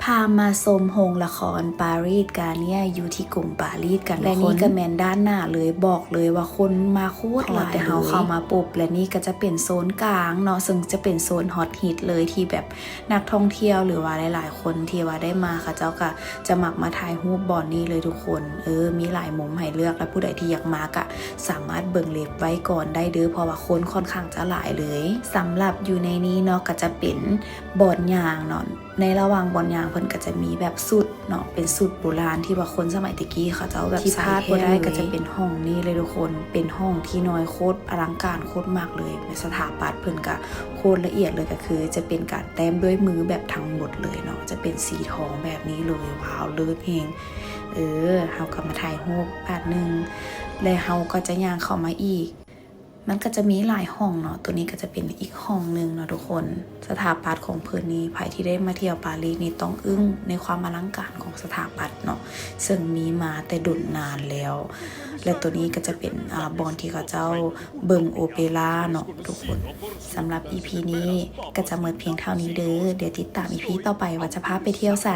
ພາມາຊົມໂຮງລະຄອນປາຣີດກາເນຍ ຢູ່ທີ່ກຸງປາຣີດກັນ ແລະນີ້ກໍແມ່ນດ້ານໜ້າເລີຍ ບອກເລີຍວ່າຄົນມາໂຄດຫຼາຍ ແຕ່ເຮົາເຂົ້າມາປຸບ ແລະນີ້ກໍຈະເປັນໂຊນກາງເນາະ ເຊິ່ງຈະເປັນໂຊນຮອດຮິດເລີຍ ທີ່ແບບນັກທ່ອງທ່ຽວ ຫຼືວ່າຫຼາຍໆຄົນທີ່ວ່າໄດ້ມາ ເຂົາເຈົ້າກໍຈະມັກມາຖ່າຍຮູບບ່ອນນີ້ເລີຍທຸກຄົນ. ເອີ ມີຫຼາຍມຸມໃຫ້ເລືອກ ແລະຜູ້ໃດທີ່ຢາກມາກໍສາມາດເບິ່ງເລັບໄວ້ກ່ອນໄດ້ເດີ ເພາະວ່າຄົນຂ້ອນຂ້າງຈະຫຼາຍເລີຍ. ສຳລັບຢູ່ໃນນີ້ເນາະ ກໍຈະເປັນບ່ອນຍ່າງເນາະ ໃນລະຫວ່າງບ່ອນຍ່າງເພິ່ນກໍຈະມີແບບຊຸດເນາະ ເປັນຊຸດໂບລານທີ່ວ່າຄົນສະໄໝແຕ່ກີ້ເຂົາເຈົ້າແບບໃສ່ ທີ່ພາດບໍ່ໄດ້ກໍຈະເປັນຫ້ອງນີ້ເລີຍທຸກຄົນ ເປັນຫ້ອງທີ່ນ້ອຍໂຄດອະລັງການໂຄດມາກເລີຍ ສະຖາປັດເພິ່ນກະໂຄດລະອຽດເລີຍ ກໍຄືຈະເປັນການແຕ້ມດ້ວຍມືແບບທັງໝົດເລີຍເນາະ ຈະເປັນສີທອງແບບນີ້ເລີຍ. ວ້າວ ເລີດແຮງ. ເອີ ເຮົາກໍມາຖ່າຍຮູບບາດໜຶ່ງ ແລະເຮົາກໍຈະຍ່າງເຂົ້າມາອີກ ມັນກໍຈະມີຫຼາຍຫ້ອງເນາະ ໂຕນີ້ກໍຈະເປັນອີກຫ້ອງໜຶ່ງເນາະທຸກຄົນ. ສະຖາປັດຂອງເພິ່ນນີ້ ໃຜທີ່ໄດ້ມາທ່ຽວປາຣີດນີ້ຕ້ອງອຶ້ງໃນຄວາມອະລັງການຂອງສະຖາປັດເນາະ ເຊິ່ງມີມາແຕ່ດົນນານແລ້ວ ແລະໂຕນີ້ກໍຈະເປັນ ອາ ບ່ອນທີ່ເຂົາເຈົ້າເບິ່ງໂອເປຣາເນາະທຸກຄົນ. ສຳລັບອີພີນີ້ກໍຈະໝົດພຽງເທົ່ານີ້ເດີ ດຽວຕິດຕາມອີພີຕໍ່ໄປວ່າຈະພາໄປທ່ຽວໃສ.